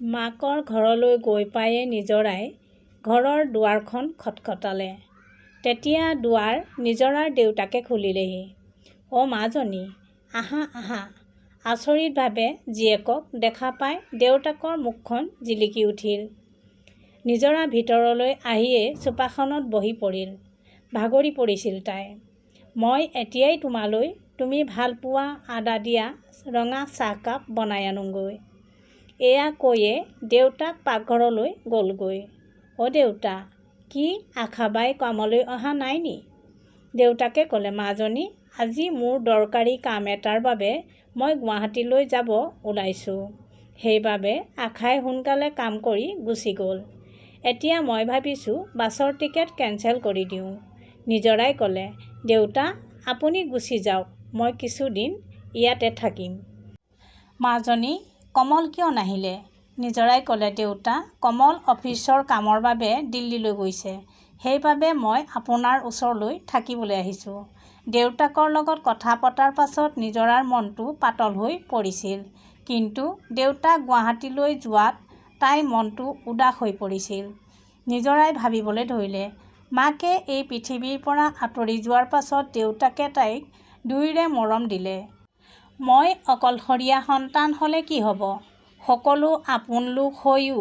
মাকৰ ঘৰলৈ গৈ পায়েই নিজৰাই ঘৰৰ দুৱাৰখন খটখটালে। তেতিয়া দুৱাৰ নিজৰাৰ দেউতাকে খুলিলেহি। "অ মাজনী, আহা আহা। "আচৰিতভাৱে জীয়েকক দেখা পাই দেউতাকৰ মুখখন জিলিকি উঠিল। নিজৰা ভিতৰলৈ আহিয়েই চোফাখনত বহি পৰিল। ভাগৰি পৰিছিল তাই। "মই এতিয়াই তোমালৈ তুমি ভাল পোৱা আদা দিয়া ৰঙা চাহকাপ বনাই আনোগৈ। "এয়া কৈয়ে দেউতাক পাকঘৰলৈ গ'লগৈ। "অ দেউতা, কি আশাবাই কামলৈ অহা নাই নি? "দেউতাকে ক'লে, "মাজনী, আজি মোৰ দৰকাৰী কাম এটাৰ বাবে মই গুৱাহাটীলৈ যাব ওলাইছোঁ। সেইবাবে আশাই সোনকালে কাম কৰি গুচি গ'ল। এতিয়া মই ভাবিছোঁ বাছৰ টিকেট কেঞ্চেল কৰি দিওঁ। "নিজৰাই ক'লে, "দেউতা, আপুনি গুচি যাওক, মই কিছুদিন ইয়াতে থাকিম। মাজনী, কমল কিয় নাহিলে? "নিজৰাই ক'লে, "দেউতা, কমল অফিচৰ কামৰ বাবে দিল্লীলৈ গৈছে। সেইবাবে মই আপোনাৰ ওচৰলৈ থাকিবলৈ আহিছোঁ। "দেউতাকৰ লগত কথা পতাৰ পাছত নিজৰাৰ মনটো পাতল হৈ পৰিছিল। কিন্তু দেউতাক গুৱাহাটীলৈ যোৱাত তাইৰ মনটো উদাস হৈ পৰিছিল। নিজৰাই ভাবিবলৈ ধৰিলে, মাকে এই পৃথিৱীৰ পৰা আঁতৰি যোৱাৰ পাছত দেউতাকে তাইক দুয়োৰে মৰম দিলে। মই অকলশৰীয়া সন্তান হ'লে কি হ'ব, সকলো আপোন লোক হৈও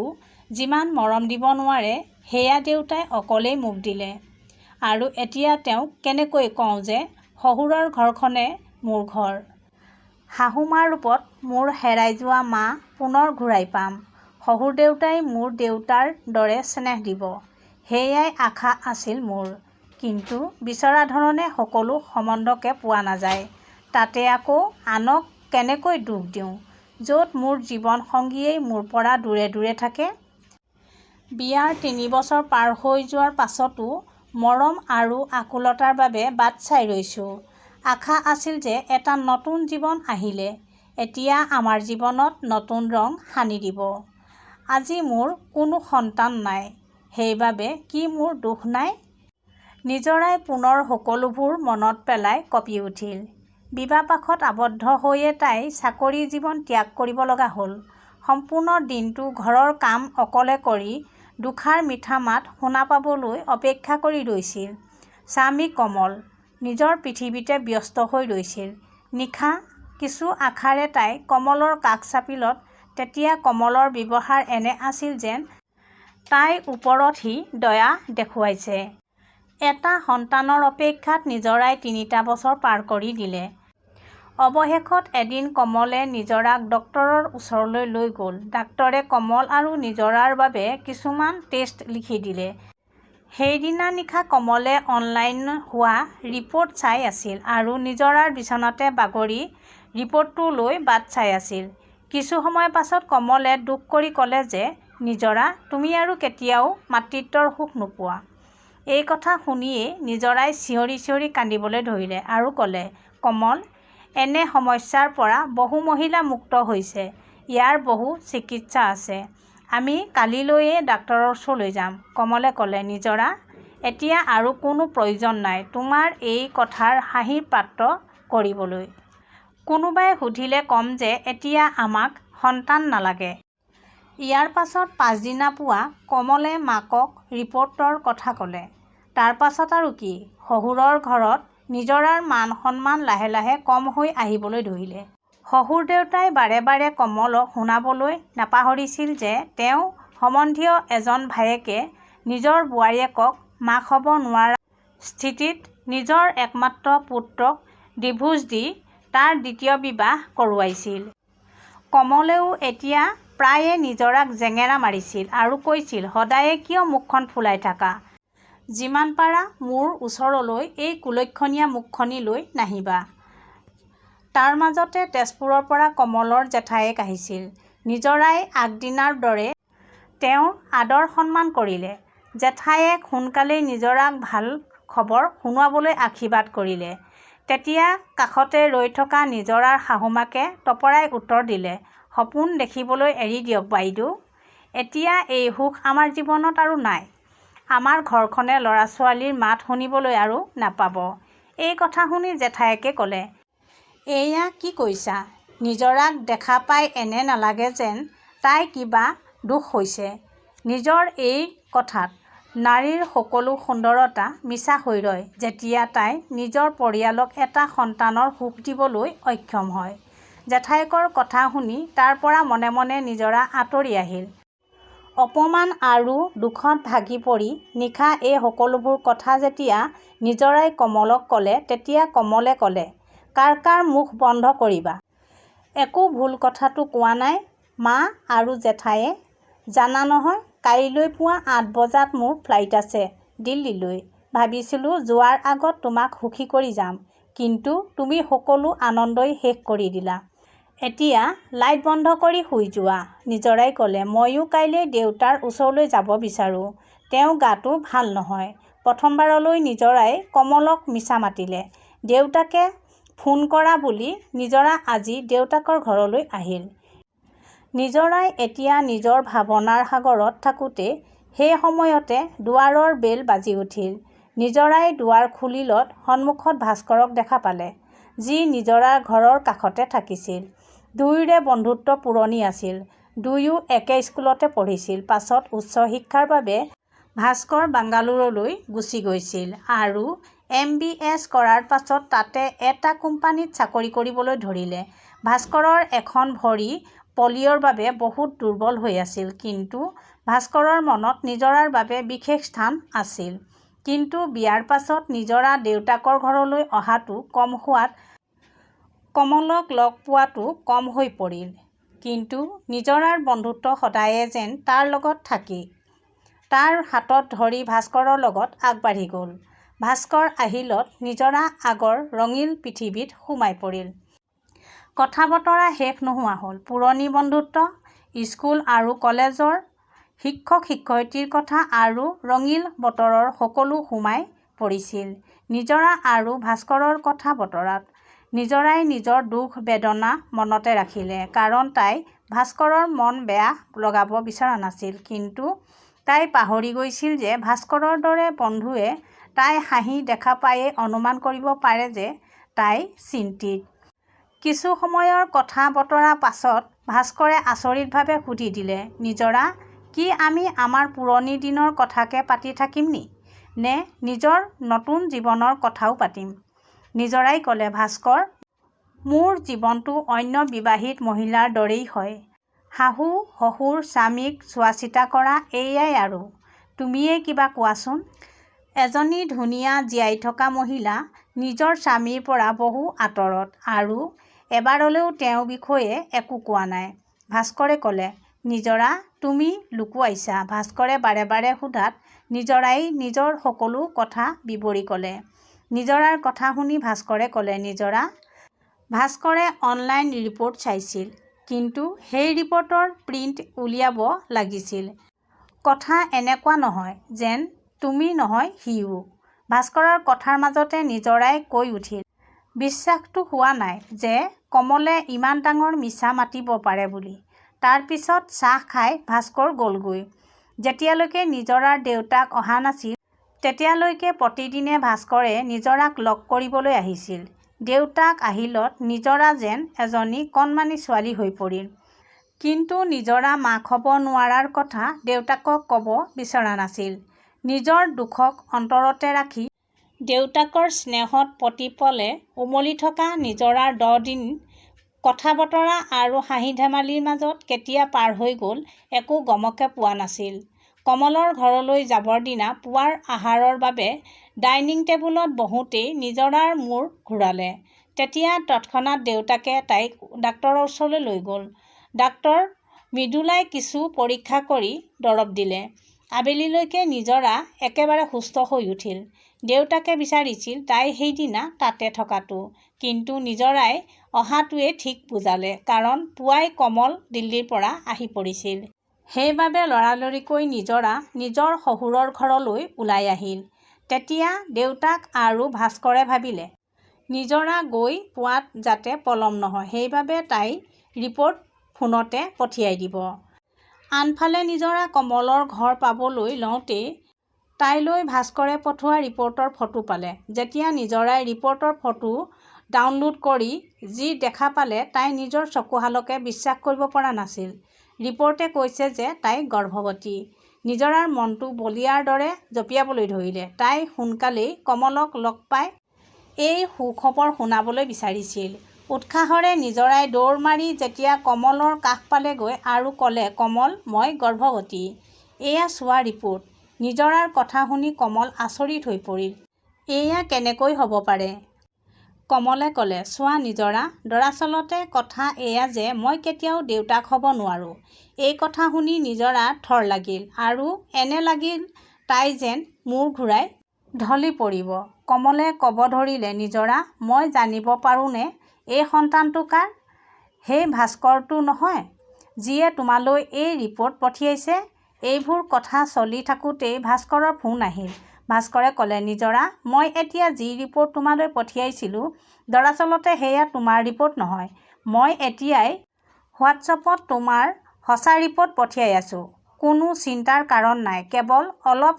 যিমান মৰম দিব নোৱাৰে সেয়া দেউতাই অকলেই মোক দিলে। আৰু এতিয়া তেওঁক কেনেকৈ কওঁ যে শহুৰৰ ঘৰখনে মোৰ ঘৰ। শাহুমাৰ ৰূপত মোৰ হেৰাই যোৱা মা পুনৰ ঘূৰাই পাম। শহুৰদেউতাই মোৰ দেউতাৰ দৰে স্নেহ দিব। সেয়াই আশা আছিল মোৰ। কিন্তু বিচৰা ধৰণে সকলো সম্বন্ধকে পোৱা নাযায়। তাতে আকৌ আনক কেনেকৈ দোষ দিওঁ, য'ত মোৰ জীৱন সংগীয়েই মোৰ পৰা দূৰে দূৰে থাকে। বিয়াৰ 3 বছৰ পাৰ হৈ যোৱাৰ পাছতো মৰম আৰু আকুলতাৰ বাবে বাট চাই ৰৈছোঁ। আশা আছিল যে এটা নতুন জীৱন আহিলে এতিয়া আমাৰ জীৱনত নতুন ৰং সানি দিব। আজি মোৰ কোনো সন্তান নাই, সেইবাবে কি মোৰ দোষ নাই? "নিজৰাই পুনৰ সকলোবোৰ মনত পেলাই কঁপি উঠিল। বিবাহপাশত আবদ্ধ হৈয়ে তাই চাকৰি জীৱন ত্যাগ কৰিব লগা হ'ল। সম্পূৰ্ণ দিনটো ঘৰৰ কাম অকলে কৰি দুষাৰ মিঠা মাত শুনা পাবলৈ অপেক্ষা কৰি ৰৈছিল স্বামী কমল নিজৰ পৃথিৱীতে ব্যস্ত হৈ ৰৈছিল। নিশা কিছু আশাৰে তাই কমলৰ কাষ চাপিলত তেতিয়া কমলৰ ব্যৱহাৰ এনে আছিল যেন তাইৰ ওপৰত সি দয়া দেখুৱাইছে। এটা সন্তানৰ অপেক্ষাত নিজৰাই তিনিটা বছৰ পাৰ কৰি দিলে। অৱশেষত এদিন কমলে নিজৰাক ডাক্তৰৰ ওচৰলৈ লৈ গ'ল। ডাক্তৰে কমল আৰু নিজৰাৰ বাবে কিছুমান টেষ্ট লিখি দিলে। সেইদিনা নিশা কমলে অনলাইন হোৱা ৰিপৰ্ট চাই আছিল আৰু নিজৰাৰ বিছনাতে বাগৰি ৰিপৰ্টটোলৈ বাট চাই আছিল। কিছু সময়ৰ পাছত কমলে দুখ কৰি ক'লে যে নিজৰা, তুমি আৰু কেতিয়াও মাতৃত্বৰ সুখ নোপোৱা। এই কথা শুনিয়েই নিজৰাই চিঞৰি চিঞৰি কান্দিবলৈ ধৰিলে আৰু ক'লে, "কমল, এনে সমস্যাৰ পৰা বহু মহিলা মুক্ত হৈছে। ইয়াৰ বহু চিকিৎসা আছে। আমি কালিলৈয়ে ডাক্তৰৰ ওচৰলৈ যাম। "কমলে ক'লে, "নিজৰা, এতিয়া আৰু কোনো প্ৰয়োজন নাই তোমাৰ এই কথাৰ হাঁহিৰ পাত্ৰ কৰিবলৈ। কোনোবাই সুধিলে ক'ম যে এতিয়া আমাক সন্তান নালাগে। "ইয়াৰ পাছত পাছদিনা পুৱা কমলে মাকক ৰিপৰ্টৰ কথা ক'লে। তাৰ পাছত আৰু কি, শহুৰৰ ঘৰত নিজৰাৰ মান-সন্মান লাহে লাহে কম হৈ আহিবলৈ ধৰিলে। শহুৰদেউতাই বাৰে বাৰে কমলক শুনাবলৈ নাপাহৰিছিল যে তেওঁৰ সম্বন্ধীয় এজন ভায়েকে নিজৰ বোৱাৰীয়েকক মাক হ'ব নোৱাৰা স্থিতিত নিজৰ একমাত্ৰ পুত্ৰক ডিভোৰ্চ দি তাৰ দ্বিতীয় বিবাহ কৰোৱাইছিল। কমলেও এতিয়া প্ৰায়ে নিজৰাক জেঙেৰা মাৰিছিল আৰু কৈছিল, "সদায়ে কিয় মুখখন ফুলাই থাকা? যিমান পাৰা মোৰ ওচৰলৈ এই কুলক্ষণীয়া মুখখনি লৈ নাহিবা। "তাৰ মাজতে তেজপুৰৰ পৰা কমলৰ জেঠায়েক আহিছিল। নিজৰাই আগদিনাৰ দৰে তেওঁৰ আদৰ-সন্মান কৰিলে। জেঠায়েক সোনকালেই নিজৰাক ভাল খবৰ শুনাবলৈ আশীৰ্বাদ কৰিলে। তেতিয়া কাষতে ৰৈ থকা নিজৰাৰ শাহুমাকে টপৰাই উত্তৰ দিলে, "সপোন দেখিবলৈ এৰি দিয়ক বাইদেউ, এতিয়া এই সুখ আমাৰ জীৱনত আৰু নাই। আমাৰ ঘৰখনে ল'ৰা-ছোৱালীৰ মাত শুনিবলৈ আৰু নাপাব। "এই কথা শুনি জেঠায়েকে ক'লে, "এয়া কি কৈছা? নিজৰাক দেখা পাই এনে নালাগে যেন তাই কিবা দুখ হৈছে নিজৰ এই কথাত। নাৰীৰ সকলো সুন্দৰতা মিছা হৈ ৰয় যেতিয়া তাই নিজৰ পৰিয়ালক এটা সন্তানৰ সুখ দিবলৈ অক্ষম হয়। জেঠায়েকৰ কথা শুনি তাৰ পৰা মনে মনে নিজৰা আঁতৰি আহিল। অপমান আৰু দুখত ভাগি পৰি নিশা এই সকলোবোৰ কথা যেতিয়া নিজৰাই কমলক ক'লে তেতিয়া কমলে ক'লে, কাৰ কাৰ মুখ বন্ধ কৰিবা? একো ভুল কথাতো কোৱা নাই মা আৰু জেঠায়ে। জানা নহয় কাইলৈ পুৱা 8 বজাত মোৰ ফ্লাইট আছে দিল্লীলৈ। ভাবিছিলোঁ যোৱাৰ আগত তোমাক সুখী কৰি যাম। কিন্তু তুমি সকলো আনন্দই শেষ কৰি দিলা। এতিয়া লাইট বন্ধ কৰি শুই যোৱা। নিজৰাই ক'লে, মইও কাইলৈ দেউতাৰ ওচৰলৈ যাব বিচাৰোঁ। তেওঁৰ গাটো ভাল নহয়। প্ৰথমবাৰলৈ নিজৰাই কমলক মিছা মাতিলে। দেউতাকে ফোন কৰা বুলি নিজৰা আজি দেউতাকৰ ঘৰলৈ আহিল। নিজৰাই এতিয়া নিজৰ ভাৱনাৰ সাগৰত থাকোঁতেই সেই সময়তে দুৱাৰৰ বেল বাজি উঠিল। নিজৰাই দুৱাৰ খুলিলত সন্মুখত ভাস্কৰক দেখা পালে, যি নিজৰাৰ ঘৰৰ কাষতে থাকিছিল। দুয়োৰে বন্ধুত্ব পুৰণি আছিল। দুয়ো একে স্কুলতে পঢ়িছিল। পাছত উচ্চ শিক্ষাৰ বাবে ভাস্কৰ বাংগালোৰলৈ গুচি গৈছিল আৰু এম বি এছ কৰাৰ পাছত তাতে এটা কোম্পানীত চাকৰি কৰিবলৈ ধৰিলে। ভাস্কৰৰ এখন ভৰি পলিঅ'ৰ বাবে বহুত দুৰ্বল হৈ আছিল। কিন্তু ভাস্কৰৰ মনত নিজৰাৰ বাবে বিশেষ স্থান আছিল। কিন্তু বিয়াৰ পাছত নিজৰা দেউতাকৰ ঘৰলৈ অহাটো কম হোৱাত কমলক লগ পোৱাটো কম হৈ পৰিল। কিন্তু নিজৰাৰ বন্ধুত্ব সদায়ে যেন তাৰ লগত থাকি তাৰ হাতত ধৰি ভাস্কৰৰ লগত আগবাঢ়ি গ'ল। ভাস্কৰ আহিলত নিজৰা আগৰ ৰঙীল পৃথিৱীত সোমাই পৰিল। কথা বতৰা শেষ নোহোৱা হ'ল। পুৰণি বন্ধুত্ব, স্কুল আৰু কলেজৰ শিক্ষক শিক্ষয়িত্ৰীৰ কথা আৰু ৰঙীল বতৰৰ সকলো সোমাই পৰিছিল নিজৰা আৰু ভাস্কৰৰ কথা বতৰাত। নিজৰাই নিজৰ দুখ বেদনা মনতে ৰাখিলে। কাৰণ তাই ভাস্কৰৰ মন বেয়া লগাব বিচৰা নাছিল। কিন্তু তাই পাহৰি গৈছিল যে ভাস্কৰৰ দৰে বন্ধুৱে তাইৰ হাঁহি দেখা পায়েই অনুমান কৰিব পাৰে যে তাই চিন্তিত। কিছু সময়ৰ কথা বতৰা পাছত ভাস্কৰে আচৰিতভাৱে সুধি দিলে, নিজৰা, কি আমি আমাৰ পুৰণি দিনৰ কথাকে পাতি থাকিম নি? নে নিজৰ নতুন জীৱনৰ কথাও পাতিম? নিজৰাই ক'লে, ভাস্কৰ, মোৰ জীৱনটো অন্য বিবাহিত মহিলাৰ দৰেই হয়। শাহু শহুৰ স্বামীক চোৱাচিতা কৰা এয়াই আৰু। তুমিয়েই কিবা কোৱাচোন? এজনী ধুনীয়া জীয়াই থকা মহিলা নিজৰ স্বামীৰ পৰা বহু আঁতৰত আৰু এবাৰলৈও তেওঁৰ বিষয়ে একো কোৱা নাই। ভাস্কৰে ক'লে, নিজৰা, তুমি লুকুৱাইছা। ভাস্কৰে বাৰে বাৰে সোধাত নিজৰাই নিজৰ সকলো কথা বিৱৰি ক'লে। নিজৰাৰ কথা শুনি ভাস্কৰে ক'লে, নিজৰা, ভাস্কৰে অনলাইন ৰিপ'ৰ্ট চাইছিল। কিন্তু সেই ৰিপ'ৰ্টৰ প্ৰিন্ট উলিয়াব লাগিছিল। কথা এনেকুৱা নহয় যেন তুমি নহয় সিয়ো। ভাস্কৰৰ কথাৰ মাজতে নিজৰাই কৈ উঠিল, বিশ্বাসটো হোৱা নাই যে কমলে ইমান ডাঙৰ মিছা মাতিব পাৰে বুলি। তাৰ পিছত চাহ খাই ভাস্কৰ গ'লগৈ। যেতিয়ালৈকে নিজৰাৰ দেউতাক অহা নাছিল তেতিয়ালৈকে প্ৰতিদিনে ভাস্কৰে নিজৰাক লগ কৰিবলৈ আহিছিল। দেউতাক আহিলত নিজৰা যেন এজনী কণমানি ছোৱালী হৈ পৰিল। কিন্তু নিজৰা মাক হ'ব নোৱাৰাৰ কথা দেউতাকক ক'ব বিচৰা নাছিল। নিজৰ দুখক অন্তৰতে ৰাখি দেউতাকৰ স্নেহত প্ৰতিপলে উমলি থকা নিজৰাৰ 10 দিন কথা বতৰা আৰু হাঁহি ধেমালিৰ মাজত কেতিয়া পাৰ হৈ গ'ল একো গমকে পোৱা নাছিল। কমলৰ ঘৰলৈ যাবৰ দিনা পুৱাৰ আহাৰৰ বাবে ডাইনিং টেবুলত বহোঁতেই নিজৰাৰ মূৰ ঘূৰালে। তেতিয়া তৎক্ষণাত দেউতাকে তাইক ডাক্তৰৰ ওচৰলৈ লৈ গ'ল। ডাক্তৰ মৃদুলাই কিছু পৰীক্ষা কৰি দৰৱ দিলে। আবেলিলৈকে নিজৰা একেবাৰে সুস্থ হৈ উঠিল। দেউতাকে বিচাৰিছিল তাই সেইদিনা তাতে থকাটো। কিন্তু নিজৰাই অহাটোৱেই ঠিক বুজালে। কাৰণ পুৱাই কমল দিল্লীৰ পৰা আহি পৰিছিল। সেইবাবে লৰালৰিকৈ নিজৰা নিজৰ শহুৰৰ ঘৰলৈ ওলাই আহিল। তেতিয়া দেউতাক আৰু ভাস্কৰে ভাবিলে নিজৰা গৈ পোৱাত যাতে পলম নহয় সেইবাবে তাইৰ ৰিপ'ৰ্ট ফোনতে পঠিয়াই দিব। আনফালে নিজৰা কমলৰ ঘৰ পাবলৈ লওঁতেই তাইলৈ ভাস্কৰে পঠোৱা ৰিপ'ৰ্টৰ ফটো পালে। যেতিয়া নিজৰাই ৰিপ'ৰ্টৰ ফটো ডাউনলোড কৰি যি দেখা পালে তাই নিজৰ চকুহালকে বিশ্বাস কৰিব পৰা নাছিল। ৰিপ'ৰ্টে কৈছে যে তাই গৰ্ভৱতী। নিজৰাৰ মনটো বলিয়াৰ দৰে জঁপিয়াবলৈ ধৰিলে। তাই সোনকালেই কমলক লগ পাই এই সুখবৰ শুনাবলৈ বিচাৰিছিল। উৎসাহৰে নিজৰাই দৌৰ মাৰি যেতিয়া কমলৰ কাষ পালেগৈ আৰু ক'লে কমল মই গৰ্ভৱতী। এয়া চোৱা ৰিপ'ৰ্ট। নিজৰাৰ কথা শুনি কমল আচৰিত হৈ পৰিল। এয়া কেনেকৈ হ'ব পাৰে? কমলে ক'লে চোৱা নিজৰা, দৰাচলতে কথা এয়া যে মই কেতিয়াও দেউতাক হ'ব নোৱাৰোঁ। এই কথা শুনি নিজৰা থৰ লাগিল আৰু এনে লাগিল তাই যেন মূৰ ঘূৰাই ঢলি পৰিব। কমলে ক'ব ধৰিলে নিজৰা, মই জানিব পাৰোঁনে এই সন্তানটো কাৰ? সেই ভাস্কৰৰতো নহয়, যিয়ে তোমালৈ এই ৰিপ'ৰ্ট পঠিয়াইছে? এইবোৰ কথা চলি থাকোঁতেই ভাস্কৰৰ ফোন আহিল। ভাস্কৰে ক'লে নিজৰা, মই এতিয়া যি ৰিপ'ৰ্ট তোমালৈ পঠিয়াইছিলোঁ দৰাচলতে সেয়া তোমাৰ ৰিপ'ৰ্ট নহয়। মই এতিয়াই হোৱাটচএপত তোমাৰ সঁচা ৰিপ'ৰ্ট পঠিয়াই আছোঁ। কোনো চিন্তাৰ কাৰণ নাই, কেৱল অলপ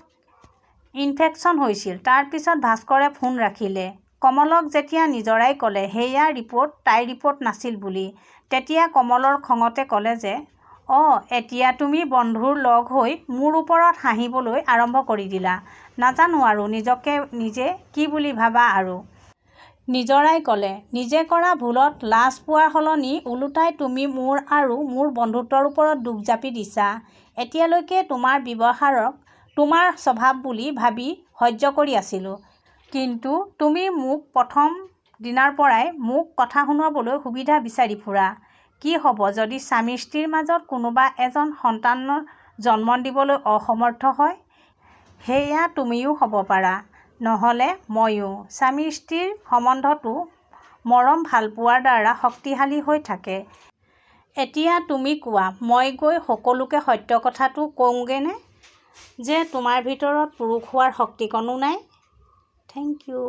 ইনফেকচন হৈছিল। তাৰ পিছত ভাস্কৰে ফোন ৰাখিলে। কমলক যেতিয়া নিজৰাই ক'লে সেয়া ৰিপ'ৰ্ট তাইৰ ৰিপ'ৰ্ট নাছিল বুলি, তেতিয়া কমলৰ খঙতে ক'লে যে অ এতিয়া তুমি বন্ধুৰ লগ হৈ মোৰ ওপৰত হাঁহিবলৈ আৰম্ভ কৰি দিলা। নাজানো আৰু নিজকে নিজে কি বুলি ভাবা আৰু। নিজৰাই ক'লে নিজে কৰা ভুলত লাজ পোৱাৰ সলনি ওলোটাই তুমি মোৰ আৰু মোৰ বন্ধুত্বৰ ওপৰত দোষ জাপি দিছা। এতিয়ালৈকে তোমাৰ ব্যৱহাৰক তোমাৰ স্বভাৱ বুলি ভাবি সহ্য কৰি আছিলোঁ। কিন্তু তুমি মোক প্ৰথম দিনাৰপৰাই মোক কথা শুনোৱাবলৈ সুবিধা বিচাৰি ফুৰা। কি হ'ব যদি স্বামী-স্ত্ৰীৰ মাজত কোনোবা এজন সন্তান জন্ম দিবলৈ অসমৰ্থ হয়? সেয়া তুমিও হ'ব পাৰা, নহ'লে মইও। স্বামী-স্ত্ৰীৰ সম্বন্ধটো মৰম ভালপোৱাৰ দ্বাৰা শক্তিশালী হৈ থাকে। এতিয়া তুমি কোৱা মই গৈ সকলোকে সত্য কথাটো কওঁগৈনে যে তোমাৰ ভিতৰত পুৰুষ হোৱাৰ শক্তিকণো নাই? Thank you.